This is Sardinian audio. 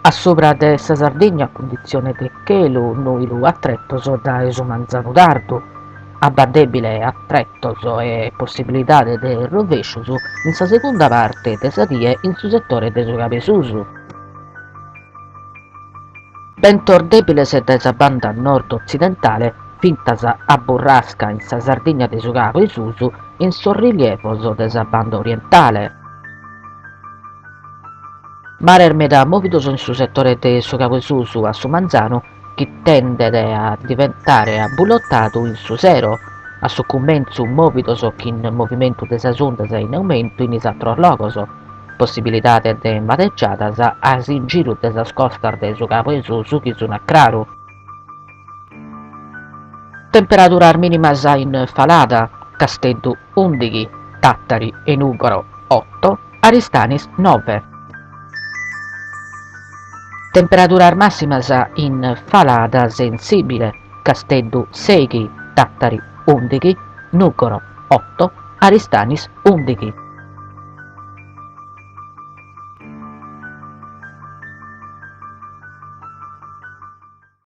A subra de sa Sardigna cunditzione de chelu nùidu a tretos dae su manzanu tardu, abba dèbile a tretos e possibilidade de rovèscios in sa segunda parte de sa die in su setore de su Cabu 'e Susu. Bentos dèbiles dae sa banda nord-otzidentale fintas a burrasca in sa Sardigna de su Cabu 'e Susu e in sos rilievos de sa banda orientale. Mares meda mòvidos in su setore de su Cabu 'e Susu a su manzanu chi tendet a diventare abbulotadu in su sero, a su cumentzu mòvidos chin movimentu de sas undas in aumentu in is àteros logos, possibilidade de maregiadas a s'ingiru de sas costas de su Cabu 'e Susu chi sun a craru. Temperaduras mìnimas in falada, Casteddu ùndighi, Tàtari e Nùgoro oto, Aristanis noe. Temperaduras màssimas in falada sensìbile, Casteddu sèighi, Tàtari ùndighi, Nùgoro oto, Aristanis ùndighi.